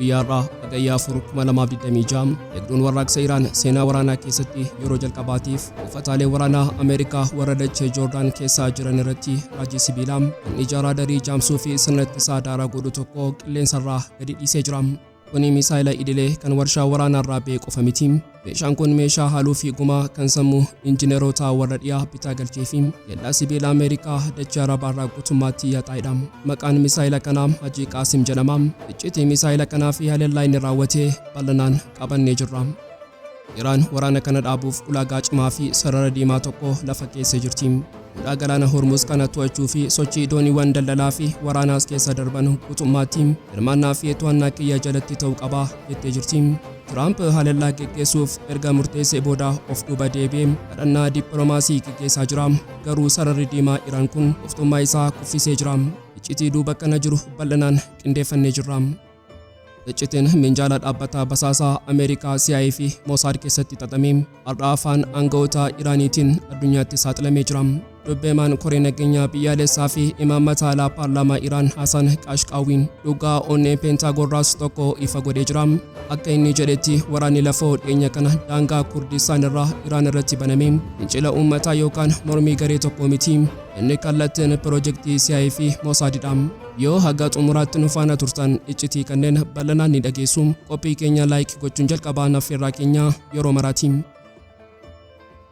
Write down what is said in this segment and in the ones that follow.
Guyyaa har'aa Hagayya 4, 2026 Eegduun Warraaqsa Iraan seenaa waraanaa keessatti yeroo jalqabaatiif buufataalee waraanaa Ameerikaa warra dachee Joordaan keessaa jiran irratti raajii sibiilaa kan ija raadarii jaamsuu fi sirna ittisaa daaraa godhu tokko qilleensarraa gadi dhiisee jira. Kuni misaayila idilee kan warshaa waraanaarraa ba'e qofa miti. Meeshaan kun meeshaa haaluu fi gumaa kan sammuu injinerootaa warra dhiyaa bitaa galchee fi kellaa sibiila Ameerikaa dachee Arabaarraa guutummaatti haxaa'edha. Maqaan misaayila kanaa Hajii Qaasim jedhama. Iccitii misaayila kanaa fi haleellaa inni raawwate bal'inaan qabannee jirra. Iraan waraana kana dhaabuuf ulaagaa cimaa fi sarara diimaa tokko lafa keessee jirti. Hudhaa galaana Hormuz kana to'achuu fi sochii dooniiwwan daldalaa fi waraanaas keessa darban guutummaatti hirmaannaa fi to'annaa kiyya jalatti ta'uu qaba jettee jirti. Tiraamp haleellaa geggeessuuf erga murteessee booda of duuba deebi'ee kadhannaa dippilomaasii geggeessaa jira. Garuu sararri diimaa Iraan kun oftummaa isaa kuffisee jira. Iccitii duuba kana jiru bal'inaan qindeeffannee jirra. Iccitiin minjaala dhaabbata basaasaa Ameerikaa CIA fi Mossad keessatti xaxame har'a afaan aanga'oota Iraaniitiin addunyaatti saaxilamee jira. Dubbi-himaan Koree Nageenyaa Biyyaalessaa fi Imaammata Alaa Paarlaamaa Iraan Hasan Qaashqaawiin dhugaa onnee Peentaagoon raasu tokko ifa godhee jira. Akka inni jedhetti waraanni lafoo dhiyeenya kana daangaa Kurdistaan irraa Iraan irratti baname fincila uummataa yookaan mormii garee tokkoo miti. Inni kallattiin pirojektii CIA fi Mossaadidha. Yoo haga xumuraatti nu faana turtan iccitii kanneen bal'inaan ni dhageessu. Qophii keenya like gochuun jalqabaa naffeerraa keenya yeroo maraati.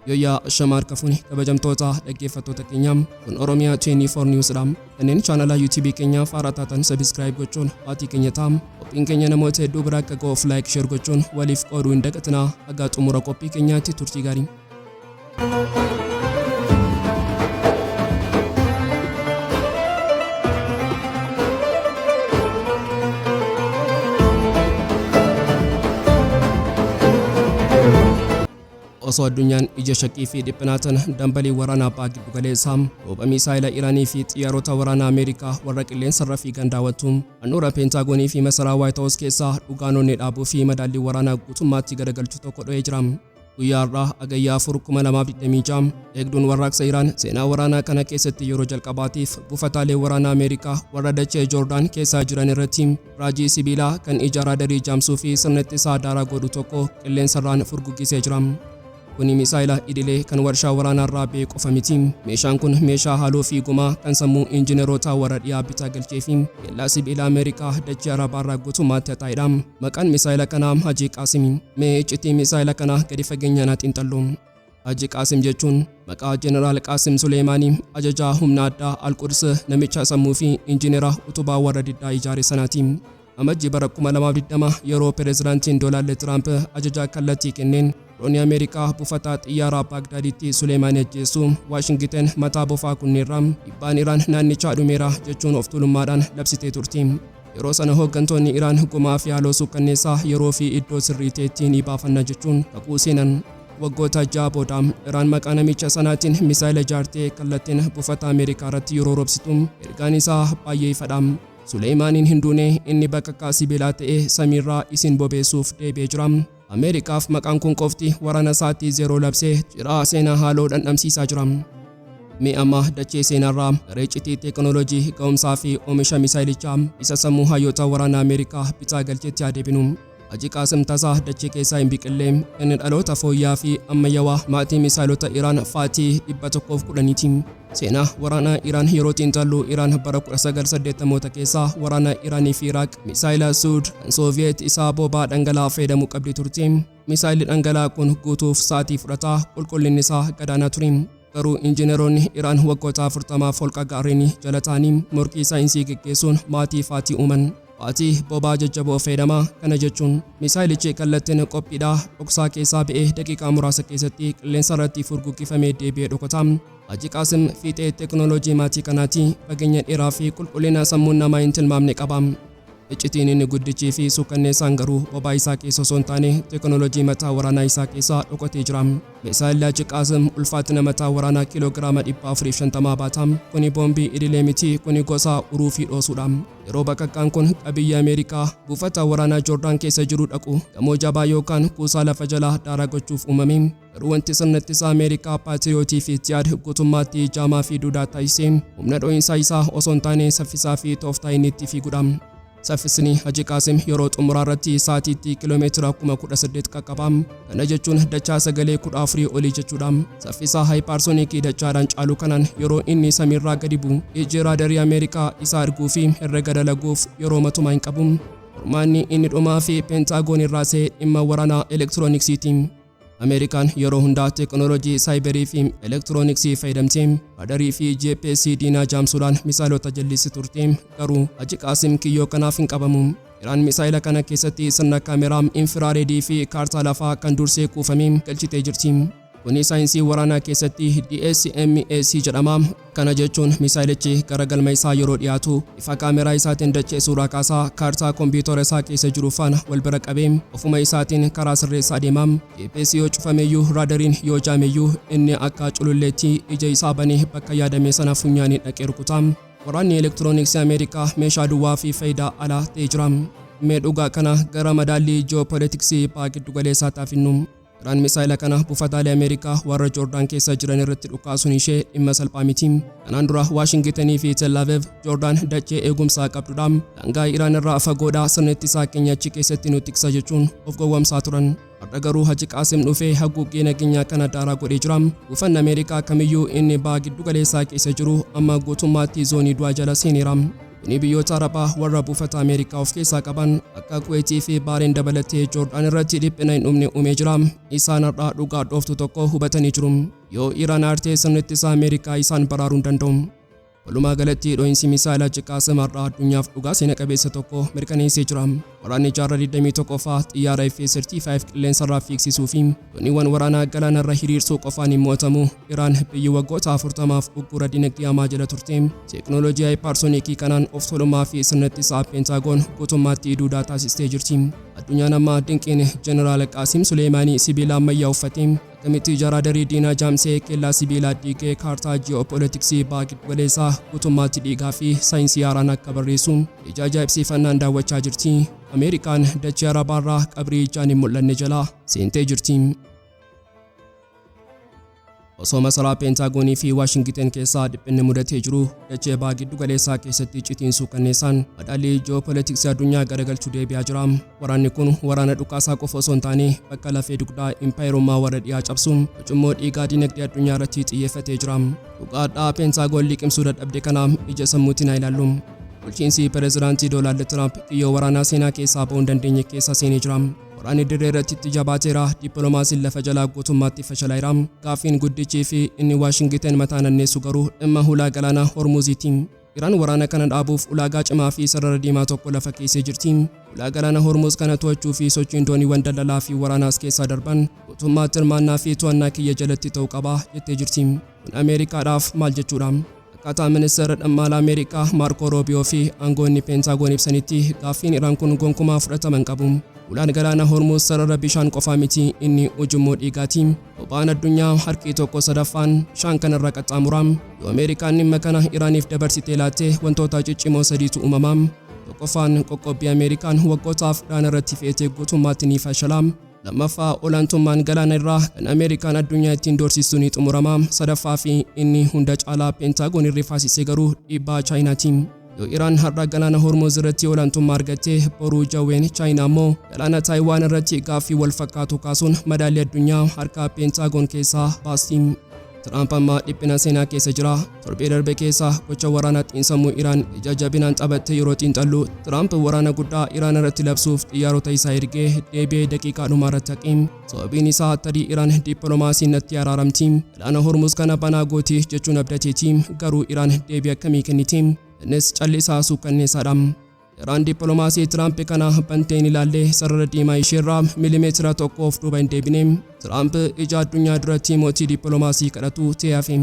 Yooyyaa ashama harka fuune kabajamtoota dhaggeeffattoota keenya kun Oromiyaa 24 News dha. Kanneen chaanala YouTube keenyaaf haaraa taatan subscribe gochuun maatii keenya ta'a. Qophiin keenya namoota hedduu bira akka ga'uuf like share gochuun waliif qooduu hin dagatinaa. Haga xumura qophii keenyaatti turtii gaarii. Osoo addunyaan ija shakkii fi dhiphinaatiin dambalii waraanaa baha giddugaleessaa, rooba misaayila Iraanii fi xiyyaarota waraanaa Ameerikaa warra qilleensarra fiigan daawwattu, handhuura Peentaagoonii fi masaraa Waayit Haawus keessaa dhugaan onnee dhaabuu fi madaallii waraanaa guutummaatti garagalchu tokko dho'ee jira. Guyyaa har'aa Hagayya 4, 2026, Eegduun Warraaqsa Iraan seenaa waraanaa kana keessatti yeroo jalqabaatiif buufataalee waraanaa Ameerikaa warra dachee Joordaan keessaa jiran irratti raajii sibiilaa kan ija raadarii jaamsuu fi sirna ittisaa daaraa godhu tokko qilleensarraan furguggisee jira. Kuni misaayila idilee kan warshaa waraanaarraa ba'e qofa miti. Meeshaan kun meeshaa haaloo fi gumaa kan sammuu injinerootaa warra dhiyaa bitaa galchee fi kellaa sibiila Ameerikaa dachee Arabaarraa guutummaatti haxaa'edha. Maqaan misaayila kanaa Hajii Qaasimi. Mee iccitii misaayila kanaa gadi fageenyaan haa xiinxallu. Haji Qaasim jechuun maqaa Jeneraal Qaasim Suleeymaanii, ajajaa humna addaa Al-Quds, namicha sammuu fi injinera utubaa warra diddaa ijaare sanaati. Amajjii bara 2020 yeroo Pirezidaantiin Doonaald Tiraamp ajaja kallattii kenneen doonii Ameerikaa buufata xiyyaaraa Baagdaaditti Suleeymaanii ajjeessu, Waashingiten mataa bofaa kunneerra, dhiibbaan Iraan naannichaa dhumeera jechuun of tuulummaadhaan labsitee turte. Yeroo sana hooggantoonni Iraan gumaa fi haaloo suukkanneessaa yeroo fi iddoo sirrii ta'etti ni baafanna jechuun kakuu seenan. Waggoota 6 booda Iraan maqaa namicha sanaatiin misaayila ijaartee kallattiin buufata Ameerikaa irratti yeroo roobsitu ergaan isaa baay'ee ifadha. Suleeymaaniin hin duune, inni bakakkaa sibiilaa ta'ee samiirraa isin bobeessuuf deebi'ee jira. Ameerikaaf maqaan kun qofti waraana sa'aatii zeeroo labsee jiraa seenaa haaloo dhandhamsiisaa jira. Mee amma dachee seenaarraa gara iccitii teeknooloojii, ga'umsaa fi oomisha misaayilichaa isa sammuu hayyoota waraana Ameerikaa bitaa galchetti haa deebinu. Haji Qaasim tasaa dachee keessaa hin biqille. Inni dhaloota fooyya'aa fi ammayyawaa maatii misaayilota Iraan Faatii 110ti. Seenaa waraanaa Iraan yeroo xiinxallu Iraan bara 1980moota keessa waraana Iraanii fi Iraaq misaayila Suud kan Sooviyeet isaa boba'aa dhangala'aa fayyadamu qabdi turte. Misaayilli dhangala'aa kun guutuuf sa'atii fudhata, qulqullinni isaa gadaanaa ture. Garuu injineroonni Iraan waggoota 40f holqa gaarrenii jala ta'anii morkii saayinsii geggeessuun maatii Faatii uuman. Faatii boba'aa jajjaboo fayyadama. Kana jechuun misaayilichi kallattiin qophiidha, dhoksaa keessaa ba'ee daqiiqaa muraasa keessatti qilleensarratti furguggifamee deebi'ee dhokata. Haji Qaasim fiixee teeknooloojii maatii kanaati. Fageenya dheeraa fi qulqullina sammuun namaa hin tilmaamne qaba. Iccitiin inni guddichii fi suukkanneessaan garuu bobaa isaa keessa osoo hin taane teeknooloojii mataa waraanaa isaa keessa dhokatee jira. Misaayilli Haji Qaasim ulfaatina mataa waraanaa kiiloogiraama 450 baata. Kuni boombii idilee miti, kuni gosa uruu fi dhoosuudha. Yeroo baqaqqaan kun qabiyyee Ameerikaa buufata waraanaa Joordaan keessa jiru dhaqu, gamoo jabaa yookaan kuusaa lafa jalaa daaraa gochuuf uumame. Garuu wanti sirna ittisaa Ameerikaa Paatiriyootii fi Tiyaad guutummaatti jaamaa fi duudaa taasise humna dho'iinsaa isaa osoo hin taane saffisaa fi tooftaa inni itti fiigudha. Saffisni Haji Qaasim yeroo xumuraa irratti sa'atiitti kiiloomeetira 18,000 qaqqaba. Kana jechuun dachaa sagalee 14 olii jechuudha. Saffisa haayipaarsoonikii dachaadhaan caalu kanaan yeroo inni samiirraa gadi bu'u ijji raadarii Ameerikaa isa arguu fi herrega dalaguuf yeroo matumaa hin qabu. Furmaanni inni dhumaa fi Peentaagoon irraa see dhimma waraanaa elektirooniksiiti. Ameerikaan yeroo hundaa teekinooloojii saayiberii fi elektirooniksii fayyadamtee raadarii fi GPS diinaa jaamsuudhaan misaayilota jallisi turte. Garuu Haji Qaasim kiyyoo kanaaf hin qabamu. Iraan misaayila kana keessatti sirna kaameraa infiraareedii fi kaartaa lafaa kan dursee kuufamee galchitee jirti. Kuni saayinsii waraanaa keessatti DSMAC jedhama. Kana jechuun misaayilichi gara galma isaa yeroo dhiyaatu ifa kaameraa isaatiin dachee suuraa kaasaa kaartaa kompiitara isaa keessa jiru faana wal bira qabee ofuma isaatiin karaa sirreessaa deema. GPS yoo cufameyyuu, raadariin yoo jaameyyuu, inni akka cululleetti ija isaa banee bakka yaadame sana funyaaniin dhaqee rukuta. Waraanni elektirooniksii Ameerikaa meeshaa duwwaa fi faayidaa alaa ta'ee jira. Mee dhugaa kana gara madaallii ji'oopolitiksii baha giddu galeessaa taafinnu. Iraan misaayila kana buufataalee Ameerikaa warra Joordaan keessa jiran irratti dhukaasuun ishee dhimma salphaa miti. Kanaan dura Waashingitenii fi Tel Aviv Joordaan dachee eegumsaa qabdudha. Daangaa Iraan irraa fagoodhaa, sirni ittisaa keenya achi keessatti nu tiksa jechuun of gowwomsaa turan. Har'a garuu Haji Qaasim dhufee haguuggee nageenyaa kana daaraa godhee jira. Buufanni Ameerikaa kamiyyuu inni baha giddu galeessaa keessa jiru amma guutummaatti zoonii du'aa jala seeneera. Kuni biyyoota Arabaa warra buufata Ameerikaa of keessaa qaban akka Kuweetii fi Baareen dabalatee Joordaan irratti dhiphina hin dhumne uumee jira. Isaan har'a dhugaa dhooftu tokko hubatanii jiru. Yoo Iraan aartee, sirni ittisaa Ameerikaa isaan baraaruu hin danda'u. Walumaa galatti, dho'iinsi misaayila Haji Qaasim har'a addunyaaf dhugaa seena qabeessa tokko mirkaneessee jira. Waraanni jaarraa 21ffaa xiyyaara F-35 qilleensarraa fiigsisuu fi dooniiwwan waraanaa galaanarra hiriirsuu qofaan hin mo'atamu. Iraan biyyi waggoota 40f uggura dinagdee hamaa jala turte, teeknooloojii haayipaarsoonikii kanaan of tolummaa fi sirna ittisaa Peentaagoon guutummaatti duudaa taasistee jirti. Addunyaan amma dinqiin Jeneraal Qaasim Suleemaanii sibiila ammayyaa uffatee akkamitti ija raadarii diinaa jaamsee, kellaa sibiilaa diigee, kaartaa ji'oopolitiksii baha giddugaleessaa guutummaatti dhiigaa fi saayinsii haaraan akka barreessu ija ajaa'ibsiifannaan daawwachaa jirti. Ameerikaan dachee Arabaarraa qabrii ijaan hin mul'anne jalaa seentee jirti. Osoo masaraa Peentaagoonii fi Waashingiten keessaa dhiphinni mudatee jiru, dachee baha giddu galeessaa keessatti iccitiin suukanneessaan madaallii ji'oopolitiksii addunyaa garagalchuu deebi'aa jira. Waraanni kun waraana dhukaasaa qofa osoo hin taane, bakka lafee dugdaa impaayerummaa warra dhiyaa cabsu ujummoo dhiigaa dinagdee addunyaa irratti xiyyeeffatee jira. Dhugaadhaa Peentaagoon liqimsuu dadhabde kana ija sammuutiin haa ilaallu. Bulchiinsi Pireezidaantii Doonaald Tiraamp kiyyoo waraanaa seenaa keessaa ba'uu hin dandeenye keessa seenee jira. Waraanni dirree irratti itti jabaateera, dippiloomaasiin lafa jalaa guutummaatti fashalaa'eera. Gaaffiin guddichii fi inni Waashingiten mataa nanneessu garuu dhimma hulaa galaanaa Hormuuziiti. Iraan waraana kana dhaabuuf ulaagaa cimaa fi sarara diimaa tokko lafa keessee jirti. Hulaa galaana Hormuuz kana to'achuu fi sochiin dooniiwwan daldalaa fi waraanaas keessaa darban guutummaatti hirmaannaa fi to'annaa kiyya jalatti ta'uu qaba jettee jirti. Kun Ameerikaadhaaf maal jechuudha? Akkaataa ministeera dhimma alaa Ameerikaa Maarkoo Roobiyoo fi aangoonni Peentaagoon ibsanitti, gaaffiin Iraan kun gonkumaa fudhatama hin qabu. Hulaan galaana Hormuuz sarara bishaan qofaa miti, inni ujummoo dhiigaati. Boba'aan addunyaa harki tokko sadaffaan bishaan kanarra qaxxaamura. Yoo Ameerikaan dhimma kana Iraaniif dabarsitee laatte, wantoota ciccimoo sadiitu uumama. Tokkoffaan, qoqqobbii Ameerikaan waggootaaf Iraan irratti fe'ete guutummaatti ni fashala. Lammaffaa, olaantummaan galaana irraa kan Ameerikaan addunyaa ittiin doorsistu ni xumurama. Sadaffaa fi inni hunda caalaa Peentaagoon rifaasise garuu dhiibbaa Chaayinaati. Yoo Iraan har'a galaana Hormuuz irratti olaantummaa argatte, boruu jawween Chaayinaa immoo galaana Taayiwaan irratti gaaffii wal fakkaatu kaasuun madaalli addunyaa harka Peentaagoon keessaa baasti. Tiraamp amma dhiphina seenaa keessa jira. Torbee darbe keessa gocha waraanaa xiinsammuu Iraan ija jabinaan taphatte yeroo xiinxallu, Tiraamp waraana guddaa Iraan irratti labsuuf xiyyaarota isaa ergee deebi'ee daqiiqaa dhumaa irratti haqe. Sababiin isaa tarii Iraan dippiloomaasiin natti araaramti, galaana Hormuuz kana banaa gooti jechuun abdateeti. Garuu Iraan deebii akkamii kenniti? Innis callisaa suukkanneessaadha. Iraan dippiloomaasii Tiraamp kana bantee hin ilaalle, sarara diimaa isheerraa milimeetira tokko of duuba hin deebine. Tiraamp ija addunyaa duratti mootii dippiloomaasii kadhatu ta'ee hafe.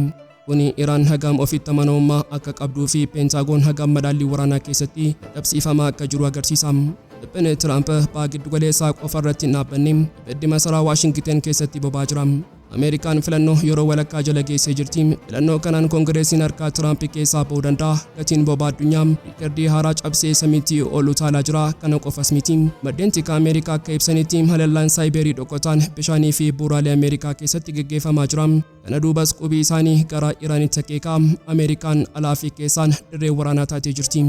Kuni Iraan hagam ofitti amanamummaa akka qabduu fi Peentaagoon hagam madaallii waraanaa keessatti dadhabsiifamaa akka jiru agarsiisa. Dhiphinni Tiraamp baha giddugaleessaa qofa irratti hin dhaabbanne, ibiddi masaraa Waashingiten keessatti boba'aa jira. Ameerikaan filannoo yeroo walakkaa jala geessee jirti. Filannoo kanaan Koongireesiin harkaa Tiraamp keessaa ba'uu danda'a. Gatiin boba'aa addunyaa riikardii haaraa cabsee samiitti ol utaalaa jira. Kana qofas miti. Maddeen tikaa Ameerikaa akka ibsanitti, haleellaan saayiberii dhokotaan bishaanii fi bu'uuraalee Ameerikaa keessatti geggeeffamaa jira. Kana duubas qubii isaanii gara Iraanitti akeeka. Ameerikaan alaa fi keessaan dirree waraanaa taatee jirti.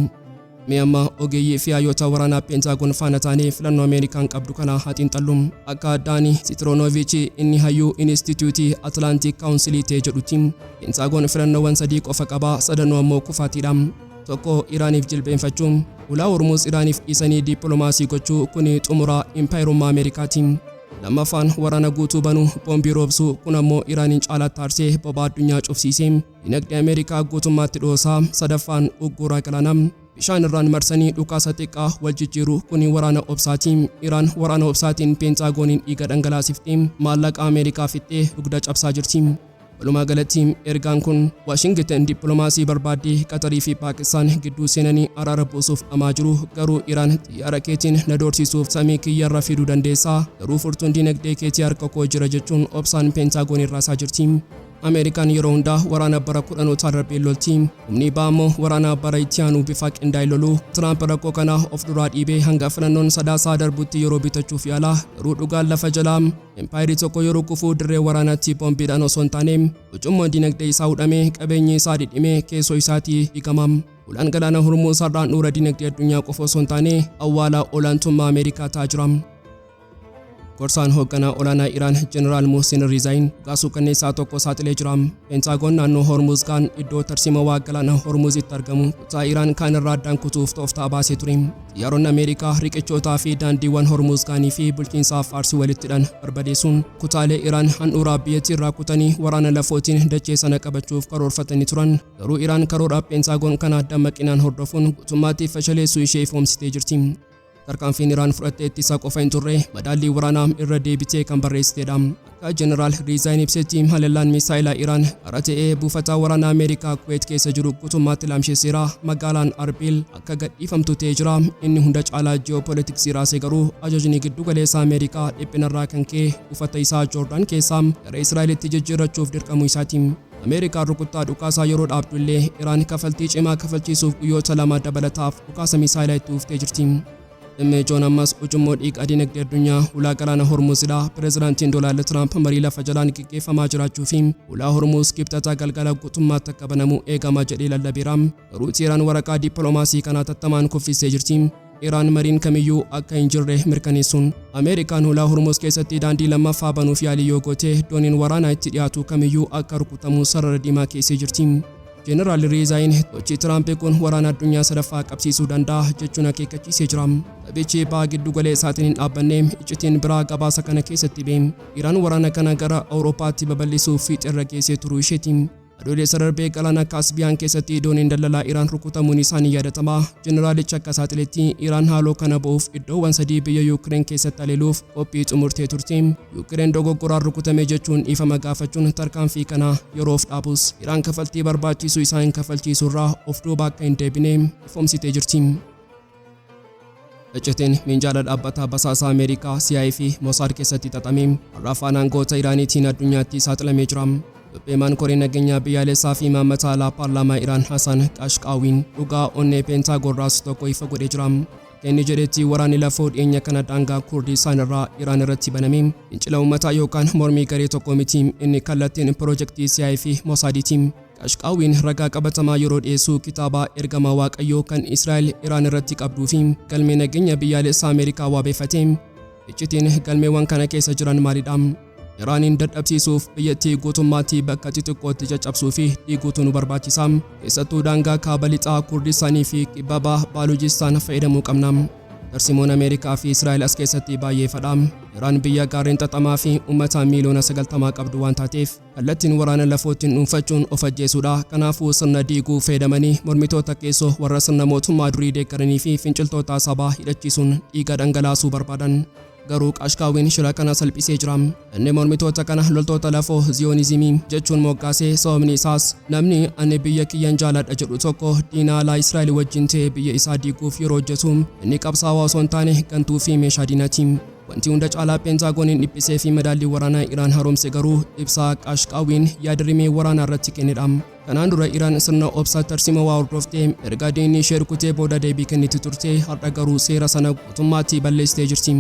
Mee amma ogeeyyii fi hayyoota waraanaa Peentaagoon faana taanee filannoo Ameerikaan qabdu kana haa xiinxallu. Akka Daani Sitiroonovichi inni hayyuu Inistituutii Atlaantik Kaawunsilii ta'e jedhutti, Peentaagoon filannoowwan sadii qofa qaba, sadanuu ammoo kufaatiidha. Tokko, Iraaniif jilbeenfachuu. Ulaa Hormuuz Iraaniif dhiisanii dippiloomaasii gochuu, kuni xumura impaayerummaa Ameerikaati. Lammaffaan, waraana guutuu banuu, boombii roobsuu, kun ammoo Iraaniin caalaatti aarsee boba'aa addunyaa cufsiisee dinagdee Ameerikaa guutummaatti dhoosaa. Sadaffaan, ugguura galaanaa. Bishaan irraan marsanii dhukaasa xiqqaa wal jijjiiru, kuni waraana obsaati. Iraan waraana obsaatiin Peentaagooniin dhiiga dhangalaasiftee, maallaqa Ameerikaa fixxee dugda cabsaa jirti. Walumaa galatti ergaan kun, Waashingiten dippiloomaasii barbaaddee Qatarii fi Paakistaan gidduu seenanii araara buusuuf dhamaa jiru, garuu Iraan xiyyaara keetiin na doorsisuuf samii kiyyarra fiduu dandeessaa, garuu furtuun dinagdee keetii harka koo jira jechuun obsaan Peentaagooniin raasaa jirti. Ameerikaan yeroo hundaa waraana bara kudhanootaa darbee lolti. Humni ba'aa immoo waraana bara itti aanu bifa qindaa'e lolu. Tiraamp rakkoo kana of duraa dhiibee hanga filannoon Sadaasaa darbutti yeroo bitachuuf yaala. Garuu dhugaan lafa jalaa, Empaayerri tokko yeroo kufu dirree waraanaatti boombiidhaan osoo hin taane, ujummoon dinagdee isaa hudhamee, qabeenyi isaa dhidhimee, keessoo isaatii diigama. Ulaan galaana Hormuuz har'a handhuura dinagdee addunyaa qofa osoo hin taane, awwaala olaantummaa Ameerikaa ta'aa jira. Gorsaan hoogganaa olaanaa Iraan Jeneraal Muhsin Rizaayin dhugaa suukanneessaa tokko saaxilee jira. Peentaagoon naannoo Hormuuz kaan iddoo tarsiimawaa galaana Hormuuzitti argamu kutaa Iraan kaan irraa addaan kutuuf tooftaa baasee ture. Xiyyaaronni Ameerikaa riqichootaa fi daandiiwwan Hormuuz kaanii fi bulchiinsa Faarsi walitti hidhan barbadeessuun kutaalee Iraan handhuuraa biyyattii irraa kutanii waraana lafootiin dachee sana qabachuuf karoorfatanii turan. Garuu Iraan karoora Peentaagoon kana dammaqinaan hordofuun guutummaatti fashaleessuu ishee ifoomsitee jirti. Tarkaanfiin Iraan fudhatte ittisa qofa hin turre, madaallii waraanaa irra deebitee kan barreessiteedha. Akka Jeneraal Riizaayin ibsetti, haleellaan misaa'ilaa Iraan qara ta'ee buufata waraanaa Ameerikaa Kuweet keessa jiru guutummaatti laamsheesseera. Magaalaan Arbiil akka gadhiifamtu ta'ee jira. Inni hunda caalaa ji'oopolitiksii raase garuu, ajajni giddu galeessa Ameerikaa dhiphinarraa kan ka'e buufata isaa Joordaan keessaa gara Israa'elitti jijjiirrachuuf dirqamuu isaati. Ameerikaan rukuttaa dhukaasaa yeroo dhaabdu illee, Iraan kafaltii cimaa kafalchiisuuf guyyoota 2 dabalataaf dhukaasa misaa'ilaa itti fuftee jirti. Dhimmi ijoon ammas ujummoo dhiigaa dinagdee addunyaa ulaa galaana Hormuuzidha. Pireezidaantiin Doonaald Tiraamp marii lafa jalaan geggeeffamaa jiraachuu fi ulaa Hormuuz Kibxata galgala guutummaatti akka banamu eegama jedhee lallabeera. Garuu Teeraan waraqaa dippiloomaasii kana hatattamaan kuffistee jirti. Iraan mariin kamiyyuu akka hin jirre mirkaneessuun, Ameerikaan Hulaa Hormuuz keessatti daandii lammaffaa banuuf yaalii yoo goote dooniin waraanaa itti dhiyaatu kamiyyuu akka rukutamu sarara diimaa keessee jirti. Jeneraal Riizaayin gochi Tiraamp kun waraana addunyaa sadaffaa qabsiisuu danda'a jechuun akeekkachiisee jira. Taphichi Baha Giddu Galeessaatiin hin dhaabbanne, iccitiin biraa gabaasa kana keessatti ba'e Iraan waraana kana gara Awurooppaatti babal'isuuf fiixeerra geessee turuu isheeti. Adoolessa darbe galaana Kaaspiyaan keessatti dooniin daldalaa Iraan rukutamuun isaa ni yaadatama. Jeneraalichi akka saaxiletti, Iraan haaloo kana ba'uuf iddoowwan sadii biyya Yuukireen keessatti haleeluuf qophii xumurtee turte. Yuukireen dogoggoraan rukutame jechuun dhiifama gaafachuun tarkaanfii kana yeroof dhaabus, Iraan kafaltii barbaachisu isaan kafalchiisuurraa of duuba akka hin deebine ifoomsitee jirti. Iccitiin minjaala dhaabbata basaasaa Ameerikaa CIA fi Mossad keessatti xaxame har'a afaan aangawoota Iraaniitiin addunyaatti saaxilamee jira. Dubbi himaan Koree Nageenyaa Biyyaalessaa fi Imaammata Alaa Paarlaamaa Iraan Hasan Qashqaawiin dhugaa onnee Peentaagoon raasu tokko ifa godhee jira. Akka inni jedhetti, waraanni lafoo dhiyeenya kana daangaa Kurdistaan irraa Iraan irratti baname fincila uummataa yookaan mormii garee tokkoo miti, inni kallattiin pirojektii CIA fi Mossadiiti. Qashqaawiin ragaa qabatamaa yeroo dhiyeessu kitaaba Ergama Waaqayyoo kan Israa'el Iraan irratti qabduu fi galmee nageenya biyyaalessaa Ameerikaa wabeeffate. Iccitiin galmeewwan kana keessa jiran maalidha? Iraaniin dadhabsiisuuf biyyattii guutummaatti bakka xixiqqootti caccabsuu fi diiguutu nu barbaachisa. Keessattuu daangaa kaaba lixaa Kurdistaanii fi kibba baha Baalujistaan fayyadamuu qabna. Tarsimoon Ameerikaa fi Israa'el as keessatti baay'ee ifadha. Iraan biyya gaarreen xaxamaa fi uummata miiliyoona 90 qabdu waan taateef, kallattiin waraana lafootiin dhuunfachuun of ajjeesuudha. Kanaafuu sirna diiguu fayyadamanii mormitoota keessoo warra sirna mootummaa durii deeggaranii fi finciltoota sabaa hidhachiisuun dhiiga dhangalaasuu barbaadan. Garuu Qashqaawiin shira kana salphisee jira. Inni mormitoota kana loltoota lafoo Ziyoonizimii jechuun moggaase, sababni isaas namni ani biyya kiyyan jaaladha jedhu tokko diina alaa Israa'el wajjin ta'ee biyya isaa diiguuf yeroo hojjetu inni qabsaawaa osoo hin taane gantuu fi meeshaa diinaati. Wanti hunda caalaa Peentaagoniin dhiphisee fi madaallii waraanaa Iraan haaromse garuu ibsa Qashqaawiin yaad-rimee waraanaa irratti kennedha. Kanaan dura Iraan sirna obsa tarsiimawaa hordoftee erga diinni ishee rukutee booda deebii kenniti turte, har'a garuu seera sana guutummaatti balleessitee jirti.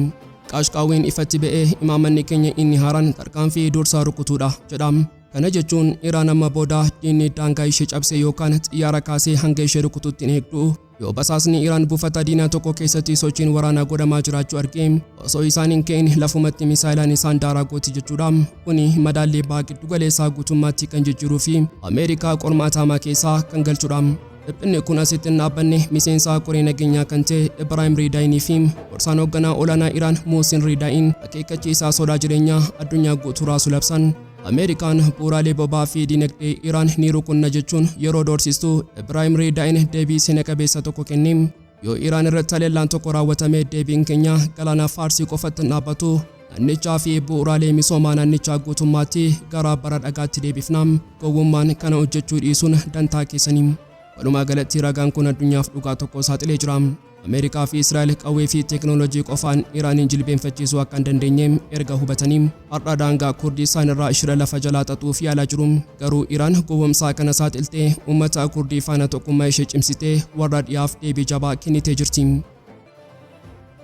Qashqaawiin ifatti ba'ee imaammanni keenya inni haaraan tarkaanfii dursa rukutuudha jedha. Kana jechuun Iraan amma booda diinni daangaa ishee cabsee yookaan xiyyaara kaasee hanga ishee rukututti hin eegdu. Yoo basaasni Iraan buufata diinaa tokko keessatti sochiin waraanaa godhamaa jiraachuu arge, osoo isaan hin ka'in lafumatti misaayilaan isaan daaraa gooti jechuudha. Kuni madaallii baha giddu galeessaa guutummaatti kan jijjiiruu fi Ameerikaa qormaata hamaa keessaa kan galchudha. Dhiphinni kun asitti hin dhaabbanne. Miseensa koree nageenyaa kan ta'e Ibraahim Riidaayinii fi gorsaan hoogganaa olaanaa Iraan Muusin Riidaayin akeekkachiisaa sodaa jireenyaa addunyaa guutuu raasu labsan. Ameerikaan bu'uuraalee boba'aa fi dinagdee Iraan ni rukunna jechuun yeroo doorsistu, Ibraahim Riidaayin deebii seena qabeessa tokko kenne. Yoo Iraan irratti haleellaan tokko raawwatame, deebiin keenya galaana Faarsii qofatti hin dhaabbatu. Naannichaa fi bu'uuraalee misoomaa naannichaa guutummaatti gara bara dhagaatti deebifna. Gowwummaan kana hojjechuu dhiisuun dantaa keessanii. Walumaa galatti ragaan kun addunyaaf dhugaa tokko saaxilee jira. Ameerikaa fi Israa'el qawwee fi teeknooloojii qofaan Iraaniin jilbeenfachiisuu akka hin dandeenye erga hubatanii, har'a daangaa Kurdistaan irraa shira lafa jalaa xaxuuf yaalaa jiru. Garuu Iraan gowwomsaa kana saaxiltee, uummata Kurdii faana tokkummaa ishee cimsitee warra dhiyaaf deebii jabaa kennitee jirti.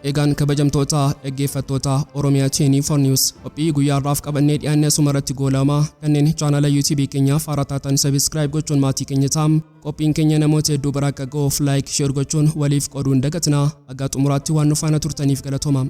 Egaan kabajamtoota dhaggeeffattoota Oromiyaa 24 News, qophii guyyaa har'aaf qabannee dhiyaanne asuma irratti goolama. Kanneen chaanala YouTube keenyaaf haaraa taatan subscribe gochuun maatii keenya ta'a. Qophiin keenya namoota hedduu bira akka ga'uuf like, share gochuun waliif qooduu hin dagatinaa. Haga xumuraatti waan nu faana turtaniif galatooma.